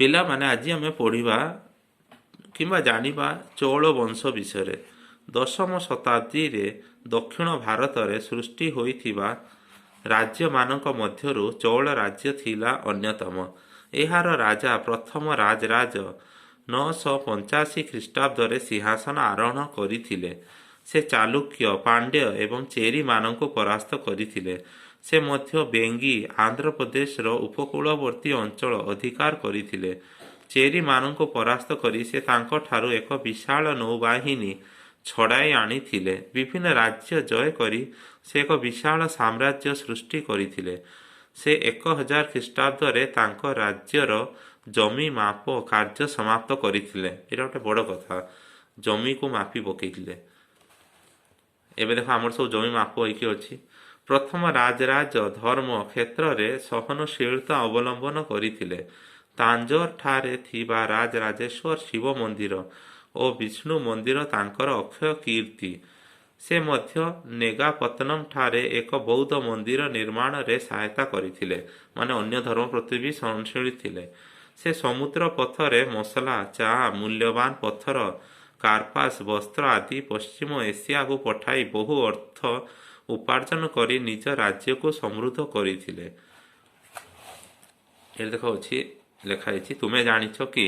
ପିଲାମାନେ, ଆଜି ଆମେ ପଢ଼ିବା କିମ୍ବା ଜାଣିବା ଚୋଳ ବଂଶ ବିଷୟରେ। ଦଶମ ଶତାବ୍ଦୀରେ ଦକ୍ଷିଣ ଭାରତରେ ସୃଷ୍ଟି ହୋଇଥିବା ରାଜ୍ୟମାନଙ୍କ ମଧ୍ୟରୁ ଚୋଳ ରାଜ୍ୟ ଥିଲା ଅନ୍ୟତମ। ଏହାର ରାଜା ପ୍ରଥମ ରାଜରାଜ 985 ଖ୍ରୀଷ୍ଟାବ୍ଦରେ ସିଂହାସନ ଆରୋହଣ କରିଥିଲେ। ସେ ଚାଲୁକ୍ୟ, ପାଣ୍ଡ୍ୟ ଏବଂ ଚେରୀମାନଙ୍କୁ ପରାସ୍ତ କରିଥିଲେ। ସେ ମଧ୍ୟ ବେଙ୍ଗି, ଆନ୍ଧ୍ରପ୍ରଦେଶର ଉପକୂଳବର୍ତ୍ତୀ ଅଞ୍ଚଳ ଅଧିକାର କରିଥିଲେ। ଚେରୀମାନଙ୍କୁ ପରାସ୍ତ କରି ସେ ତାଙ୍କଠାରୁ ଏକ ବିଶାଳ ନୌବାହିନୀ ଛଡ଼ାଇ ଆଣିଥିଲେ। ବିଭିନ୍ନ ରାଜ୍ୟ ଜୟ କରି ସେ ଏକ ବିଶାଳ ସାମ୍ରାଜ୍ୟ ସୃଷ୍ଟି କରିଥିଲେ। ସେ 1000 ଖ୍ରୀଷ୍ଟାବ୍ଦରେ ତାଙ୍କ ରାଜ୍ୟର ଜମି ମାପ କାର୍ଯ୍ୟ ସମାପ୍ତ କରିଥିଲେ। ଏଇଟା ଗୋଟେ ବଡ଼ କଥା, ଜମିକୁ ମାପି ପକେଇଥିଲେ। ଏବେ ଦେଖ, ଆମର ସବୁ ଜମି ମାପ ହେଇକି ଅଛି। ପ୍ରଥମ ରାଜରାଜ ଧର୍ମ କ୍ଷେତ୍ରରେ ସହନଶୀଳତା ଅବଲମ୍ବନ କରିଥିଲେ। ତାଞ୍ଜୋର ଠାରେ ଥିବା ରାଜରାଜେଶ୍ୱର ଶିବ ମନ୍ଦିର ଓ ବିଷ୍ଣୁ ମନ୍ଦିର ତାଙ୍କର ଅକ୍ଷୟ କୀର୍ତ୍ତି। ସେ ମଧ୍ୟ ନେଗାପତ୍ତନମ ଠାରେ ଏକ ବୌଦ୍ଧ ମନ୍ଦିର ନିର୍ମାଣରେ ସହାୟତା କରିଥିଲେ। ମାନେ ଅନ୍ୟ ଧର୍ମ ପ୍ରତି ବି ସହନଶୀଳ ଥିଲେ। ସେ ସମୁଦ୍ର ପଥରେ ମସଲା, ଚା, ମୂଲ୍ୟବାନ ପଥର, କାର୍ପାସ, ବସ୍ତ୍ର ଆଦି ପଶ୍ଚିମ ଏସିଆକୁ ପଠାଇ ବହୁ ଅର୍ଥ ଉପାର୍ଜନ କରି ନିଜ ରାଜ୍ୟକୁ ସମୃଦ୍ଧ କରିଥିଲେ। ଏଠି ଦେଖ ଅଛି, ଲେଖା ହେଇଛି, ତୁମେ ଜାଣିଛ କି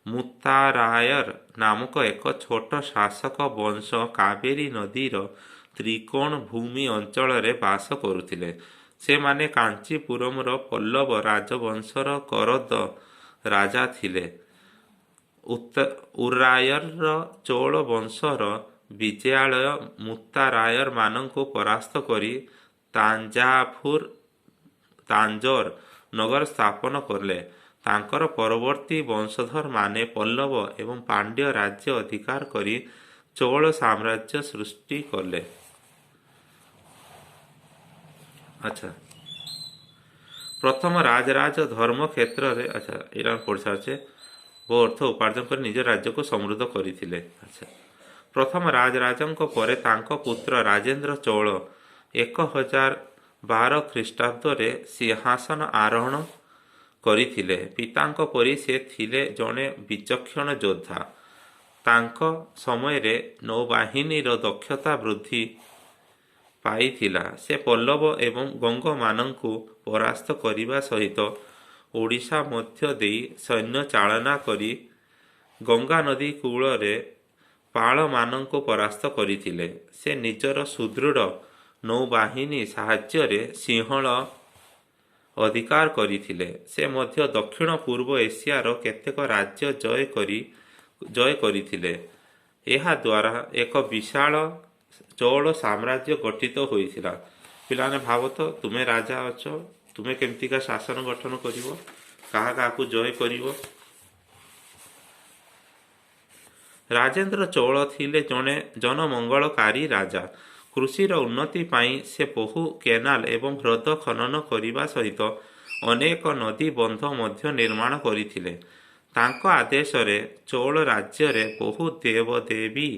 ମୁତାରାୟର ନାମକ ଏକ ଛୋଟ ଶାସକ ବଂଶ କାବେରୀ ନଦୀର ତ୍ରିକୋଣ ଭୂମି ଅଞ୍ଚଳରେ ବାସ କରୁଥିଲେ। ସେମାନେ କାଞ୍ଚିପୁରମର ପଲ୍ଲବ ରାଜବଂଶର କରଦ ରାଜା ଥିଲେ। ଉରାୟର ଚୋଳ ବଂଶର ବିଜୟାଳୟ ମୁତାରାୟରମାନଙ୍କୁ ପରାସ୍ତ କରି ତାଞ୍ଜାଭୁର, ତାଞ୍ଜୋର ନଗର ସ୍ଥାପନ କଲେ। ତାଙ୍କର ପରବର୍ତ୍ତୀ ବଂଶଧରମାନେ ପଲ୍ଲବ ଏବଂ ପାଣ୍ଡ୍ୟ ରାଜ୍ୟ ଅଧିକାର କରି ଚୋଳ ସାମ୍ରାଜ୍ୟ ସୃଷ୍ଟି କଲେ। ଆଚ୍ଛା, ପ୍ରଥମ ରାଜରାଜ ଧର୍ମ କ୍ଷେତ୍ରରେ, ଆଚ୍ଛା, ଏଇଟା ଆମେ ପଢ଼ି ସାରିଛେ। ବହୁ ଅର୍ଥ ଉପାର୍ଜନ କରି ନିଜ ରାଜ୍ୟକୁ ସମୃଦ୍ଧ କରିଥିଲେ। ଆଚ୍ଛା, ପ୍ରଥମ ରାଜରାଜଙ୍କ ପରେ ତାଙ୍କ ପୁତ୍ର ରାଜେନ୍ଦ୍ର ଚୋଳ 1012 ଖ୍ରୀଷ୍ଟାବ୍ଦରେ ସିଂହାସନ ଆରୋହଣ କରିଥିଲେ। ପିତାଙ୍କ ପରି ସେ ଥିଲେ ଜଣେ ବିଚକ୍ଷଣ ଯୋଦ୍ଧା। ତାଙ୍କ ସମୟରେ ନୌବାହିନୀର ଦକ୍ଷତା ବୃଦ୍ଧି ପାଇଥିଲା। ସେ ପଲ୍ଲବ ଏବଂ ଗଙ୍ଗମାନଙ୍କୁ ପରାସ୍ତ କରିବା ସହିତ ଓଡ଼ିଶା ମଧ୍ୟ ଦେଇ ସୈନ୍ୟ ଚାଳନା କରି ଗଙ୍ଗା ନଦୀ କୂଳରେ ପାଳମାନଙ୍କୁ ପରାସ୍ତ କରିଥିଲେ। ସେ ନିଜର ସୁଦୃଢ଼ ନୌବାହିନୀ ସାହାଯ୍ୟରେ ସିଂହଳ ଅଧିକାର କରିଥିଲେ। ସେ ମଧ୍ୟ ଦକ୍ଷିଣ ପୂର୍ବ ଏସିଆର କେତେକ ରାଜ୍ୟ ଜୟ କରିଥିଲେ। ଏହାଦ୍ୱାରା ଏକ ବିଶାଳ ଚୋଳ ସାମ୍ରାଜ୍ୟ ଗଠିତ ହୋଇଥିଲା। ପିଲାମାନେ, ଭାବ ତ, ତୁମେ ରାଜା ଅଛ, ତୁମେ କେମିତିକା ଶାସନ ଗଠନ କରିବ, କାହା କାହାକୁ ଜୟ କରିବ? ରାଜେନ୍ଦ୍ର ଚୋଳ ଥିଲେ ଜଣେ ଜନମଙ୍ଗଳକାରୀ ରାଜା। କୃଷିର ଉନ୍ନତି ପାଇଁ ସେ ବହୁ କେନାଲ ଏବଂ ହ୍ରଦ ଖନନ କରିବା ସହିତ ଅନେକ ନଦୀ ବନ୍ଧ ମଧ୍ୟ ନିର୍ମାଣ କରିଥିଲେ। ତାଙ୍କ ଆଦେଶରେ ଚୋଳ ରାଜ୍ୟରେ ବହୁ ଦେବଦେବୀ,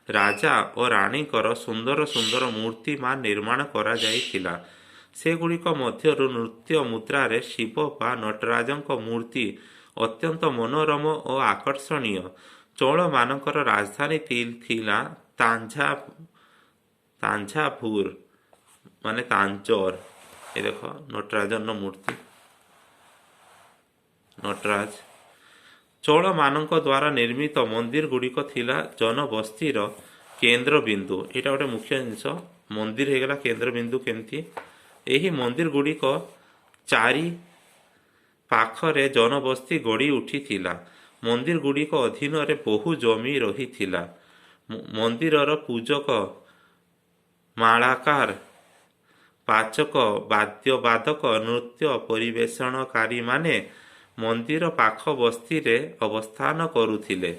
ରାଜା ଓ ରାଣୀଙ୍କର ସୁନ୍ଦର ସୁନ୍ଦର ମୂର୍ତ୍ତିମାନ ନିର୍ମାଣ କରାଯାଇଥିଲା। ସେଗୁଡ଼ିକ ମଧ୍ୟରୁ ନୃତ୍ୟ ମୁଦ୍ରାରେ ଶିବ ବା ନଟରାଜଙ୍କ ମୂର୍ତ୍ତି ଅତ୍ୟନ୍ତ ମନୋରମ ଓ ଆକର୍ଷଣୀୟ। ଚୋଳମାନଙ୍କର ରାଜଧାନୀ ଥିଲା ତାଞ୍ଝାଭୁର, ମାନେ ତାଞ୍ଜୋର। ଏ ଦେଖ ନଟରାଜନର ମୂର୍ତ୍ତି, ନଟରାଜ। ଚୋଳମାନଙ୍କ ଦ୍ୱାରା ନିର୍ମିତ ମନ୍ଦିର ଗୁଡ଼ିକ ଥିଲା ଜନବସ୍ତିର କେନ୍ଦ୍ରବିନ୍ଦୁ। ଏଇଟା ଗୋଟେ ମୁଖ୍ୟ ଜିନିଷ, ମନ୍ଦିର ହେଇଗଲା କେନ୍ଦ୍ରବିନ୍ଦୁ କେମିତି? ଏହି ମନ୍ଦିର ଗୁଡ଼ିକ ଚାରି ପାଖରେ ଜନବସ୍ତି ଗଢ଼ି ଉଠିଥିଲା। ମନ୍ଦିର ଗୁଡ଼ିକ ଅଧୀନରେ ବହୁ ଜମି ରହିଥିଲା। ମନ୍ଦିରର ପୂଜକ, ମାଳାକାର, ପାଚକ, ବାଦ୍ୟବାଦକ, ନୃତ୍ୟ ପରିବେଷଣକାରୀମାନେ ମନ୍ଦିର ପାଖ ବସ୍ତିରେ ଅବସ୍ଥାନ କରୁଥିଲେ।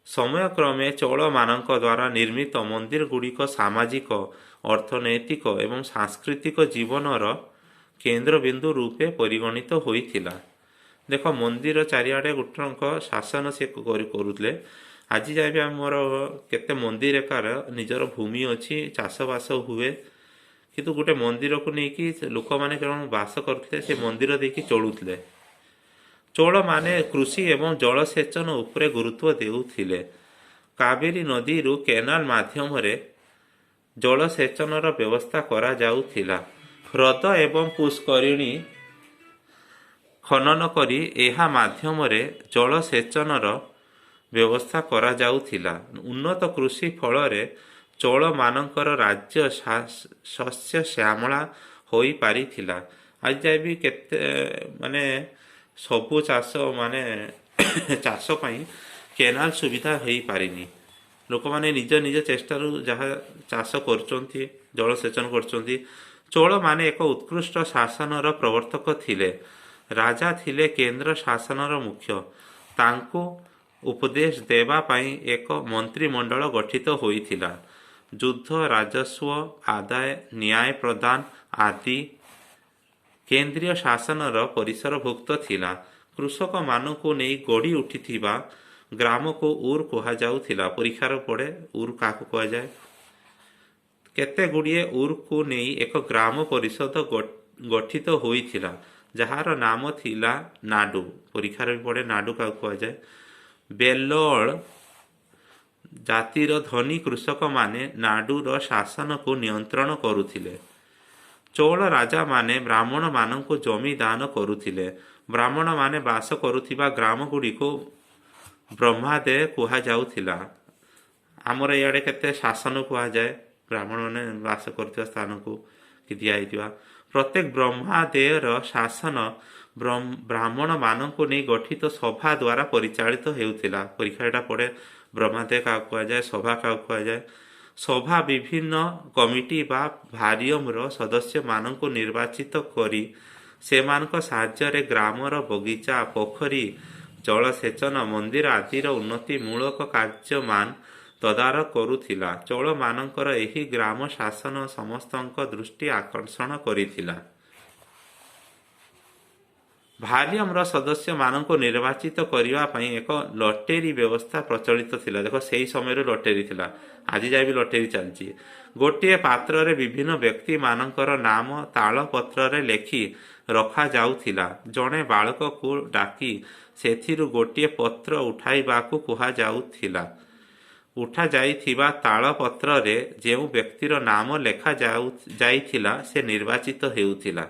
ସମୟକ୍ରମେ ଚୋଳମାନଙ୍କ ଦ୍ୱାରା ନିର୍ମିତ ମନ୍ଦିର ଗୁଡ଼ିକ ସାମାଜିକ, ଅର୍ଥନୈତିକ ଏବଂ ସାଂସ୍କୃତିକ ଜୀବନର କେନ୍ଦ୍ରବିନ୍ଦୁ ରୂପେ ପରିଗଣିତ ହୋଇଥିଲା। ଦେଖ, ମନ୍ଦିର ଚାରିଆଡ଼େ ଗୋଟଙ୍କ ଶାସନ ସେ କରୁଥିଲେ। ଆଜି ଯାଏ ବି ଆମର କେତେ ମନ୍ଦିର ଏକାର ନିଜର ଭୂମି ଅଛି, ଚାଷବାସ ହୁଏ, କିନ୍ତୁ ଗୋଟେ ମନ୍ଦିରକୁ ନେଇକି ଲୋକମାନେ କେବଳ ବାସ କରୁଥିଲେ, ସେ ମନ୍ଦିର ଦେଇକି ଚଳୁଥିଲେ। ଚୋଳମାନେ କୃଷି ଏବଂ ଜଳସେଚନ ଉପରେ ଗୁରୁତ୍ୱ ଦେଉଥିଲେ। କାବେରୀ ନଦୀରୁ କେନାଲ ମାଧ୍ୟମରେ ଜଳସେଚନର ବ୍ୟବସ୍ଥା କରାଯାଉଥିଲା। ହ୍ରଦ ଏବଂ ପୁଷ୍କରିଣୀ ଖନନ କରି ଏହା ମାଧ୍ୟମରେ ଜଳସେଚନର ବ୍ୟବସ୍ଥା କରାଯାଉଥିଲା। ଉନ୍ନତ କୃଷି ଫଳରେ ଚୋଳମାନଙ୍କର ରାଜ୍ୟ ଶସ୍ୟ ଶ୍ୟାମଳା ହୋଇପାରିଥିଲା। ଆଜି ଯାଏ ବି କେତେ ମାନେ ସବୁ ଚାଷ ମାନେ ଚାଷ ପାଇଁ କେନାଲ ସୁବିଧା ହେଇପାରିନି। ଲୋକମାନେ ନିଜ ନିଜ ଚେଷ୍ଟାରୁ ଯାହା ଚାଷ କରୁଛନ୍ତି, ଜଳସେଚନ କରୁଛନ୍ତି। ଚୋଳମାନେ ଏକ ଉତ୍କୃଷ୍ଟ ଶାସନର ପ୍ରବର୍ତ୍ତକ ଥିଲେ। ରାଜା ଥିଲେ କେନ୍ଦ୍ର ଶାସନର ମୁଖ୍ୟ। ତାଙ୍କୁ ଉପଦେଶ ଦେବା ପାଇଁ ଏକ ମନ୍ତ୍ରିମଣ୍ଡଳ ଗଠିତ ହୋଇଥିଲା। ଯୁଦ୍ଧ, ରାଜସ୍ୱ ଆଦାୟ, ନ୍ୟାୟ ପ୍ରଦାନ ଆଦି କେନ୍ଦ୍ରୀୟ ଶାସନର ପରିସରଭୁକ୍ତ ଥିଲା। କୃଷକମାନଙ୍କୁ ନେଇ ଗଢ଼ି ଉଠିଥିବା ଗ୍ରାମକୁ ଉର୍ କୁହାଯାଉଥିଲା। ପରୀକ୍ଷାରେ ପଡ଼େ, ଉର୍ କାହାକୁ କୁହାଯାଏ? କେତେ ଗୁଡ଼ିଏ ଉର୍କୁ ନେଇ ଏକ ଗ୍ରାମ ପରିଷଦ ଗଠିତ ହୋଇଥିଲା, ଯାହାର ନାମ ଥିଲା ନାଡୁ। ପରୀକ୍ଷାରେ ବି ପଡ଼େ, ନାଡୁ କାହାକୁ କୁହାଯାଏ? ବେଲ୍ଲଳ ଜାତିର ଧନୀ କୃଷକମାନେ ନାଡୁର ଶାସନକୁ ନିୟନ୍ତ୍ରଣ କରୁଥିଲେ। ଚୋଳ ରାଜାମାନେ ବ୍ରାହ୍ମଣମାନଙ୍କୁ ଜମି ଦାନ କରୁଥିଲେ। ବ୍ରାହ୍ମଣମାନେ ବାସ କରୁଥିବା ଗ୍ରାମଗୁଡ଼ିକୁ ବ୍ରହ୍ମାଦେୟ କୁହାଯାଉଥିଲା। ଆମର ଇଆଡ଼େ କେତେ ଶାସନ କୁହାଯାଏ ବ୍ରାହ୍ମଣମାନେ ବାସ କରୁଥିବା ସ୍ଥାନକୁ କି ଦିଆହେଇଥିବା। ପ୍ରତ୍ୟେକ ବ୍ରହ୍ମାଦେୟର ଶାସନ ବ୍ରାହ୍ମଣମାନଙ୍କୁ ନେଇ ଗଠିତ ସଭା ଦ୍ୱାରା ପରିଚାଳିତ ହେଉଥିଲା। ପରୀକ୍ଷା ଏଇଟା ପଡ଼େ, ବ୍ରହ୍ମାଦେୟ କାହାକୁ କୁହାଯାଏ, ସଭା କାହାକୁ କୁହାଯାଏ? ସଭା ବିଭିନ୍ନ କମିଟି ବା ଭାରିୟମର ସଦସ୍ୟମାନଙ୍କୁ ନିର୍ବାଚିତ କରି ସେମାନଙ୍କ ସାହାଯ୍ୟରେ ଗ୍ରାମର ବଗିଚା, ପୋଖରୀ, ଜଳସେଚନ, ମନ୍ଦିର ଆଦିର ଉନ୍ନତିମୂଳକ କାର୍ଯ୍ୟମାନ ତଦାରଖ କରୁଥିଲା। ଚୋଳମାନଙ୍କର ଏହି ଗ୍ରାମ ଶାସନ ସମସ୍ତଙ୍କ ଦୃଷ୍ଟି ଆକର୍ଷଣ କରିଥିଲା। ଭାରିୟମର ସଦସ୍ୟମାନଙ୍କୁ ନିର୍ବାଚିତ କରିବା ପାଇଁ ଏକ ଲଟେରୀ ବ୍ୟବସ୍ଥା ପ୍ରଚଳିତ ଥିଲା। ଦେଖ, ସେହି ସମୟରେ ଲଟେରୀ ଥିଲା, ଆଜି ଯାଏ ବି ଲଟେରୀ ଚାଲିଛି। ଗୋଟିଏ ପାତ୍ରରେ ବିଭିନ୍ନ ବ୍ୟକ୍ତିମାନଙ୍କର ନାମ ତାଳପତ୍ରରେ ଲେଖି ରଖାଯାଉଥିଲା। ଜଣେ ବାଳକକୁ ଡାକି ସେଥିରୁ ଗୋଟିଏ ପତ୍ର ଉଠାଇବାକୁ କୁହାଯାଉଥିଲା। ଉଠାଯାଇଥିବା ତାଳପତ୍ରରେ ଯେଉଁ ବ୍ୟକ୍ତିର ନାମ ଲେଖା ଯାଇଥିଲା, ସେ ନିର୍ବାଚିତ ହେଉଥିଲା।